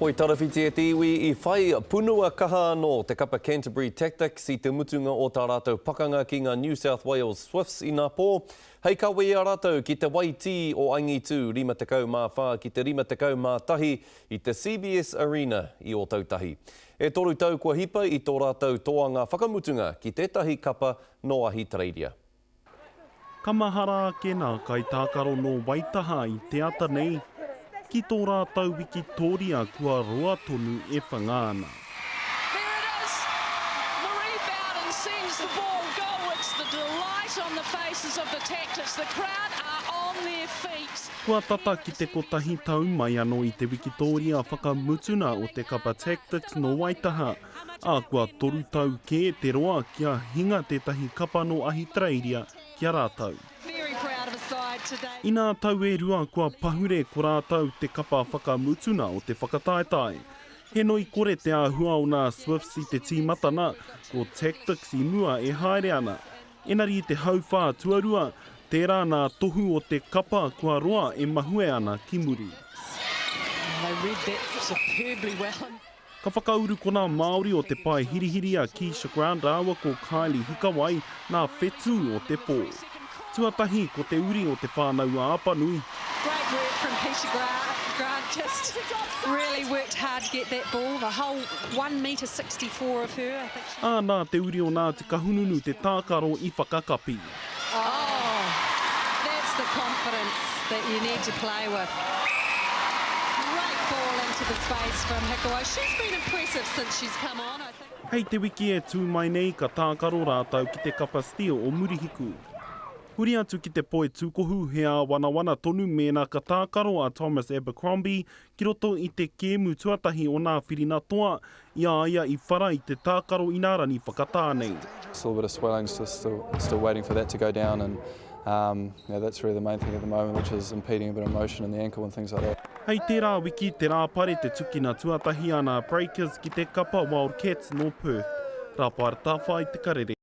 Poi tarawhiti e te iwi i whai punua kaha anō te kapa Canterbury Tactix i te mutunga o tā rātou pakanga ki ngā New South Wales Swifts inapō, hei kawe i a rātou ki te waitī o Angitū 54 ki te 51 i te CBS Arena i Ōtautahi. E toru tau kua hipa i tō rātou toanga whakamutunga ki tētahi kapa nō Ahitereiria. Ka mahara ake nā kaitākaro nō Waitaha i te ata nei ki tō rātou wikitōria kua roa tonu e whanga ana. Kua tata ki te kotahi tau mai anō i te wikitōria whakamutuna o te kapa Tactix nō Waitaha. Ā, kua toru tau kē te roa kia hinga tētahi kapa nō Ahitereiria ki a rātou. Inā tau e rua kua pahure ko rātou te kapa whakamutuna o te whakataetae. He noi kore te āhua o nā Swifts i te tīmatana, ko Tactix i mua e haere ana. Enari i te hauwhā tuarua, tērā nā tohu o te kapa kua roa e mahue ana ki muri. Ka whakauru ko nā Māori o te pae hirihiri a Keisha Grant rāua ko Kylie Hikawai nā whetū o te pō. Tuatahi ko te uri o Te Whānau-a-Apanui. Great work from Keisha Grant, just really worked hard to get that ball, the whole one metre 64 of her. Ā, nā te uri o Ngāti Kahungunu te tākaro i whakakapi. Oh, that's the confidence that you need to play with. Great ball into the space from Hikawai. She's been impressive since she's come on, I think. Hei te wiki e tū mai nei ka tākaro rātou ki te kapa Steel o Murihiku. Huri atu ki te poi tūkohu, he āwanawana tonu mēnā ka tākaro a Thomas Abercrombie ki roto i te kēmu tuatahi o nā whirina toa, i a ia i whara i te tākaro inārani whakatā nei. Still a bit of swelling, so still, still waiting for that to go down and um, yeah, that's really the main thing at the moment, which is impeding a bit of motion in the ankle and things like that. Hei tērā wiki, te Rāpare te tukina tuatahi a nā Breakers ki te kapa Wildcats nō Perth. Rāpaera Tawhai te karere.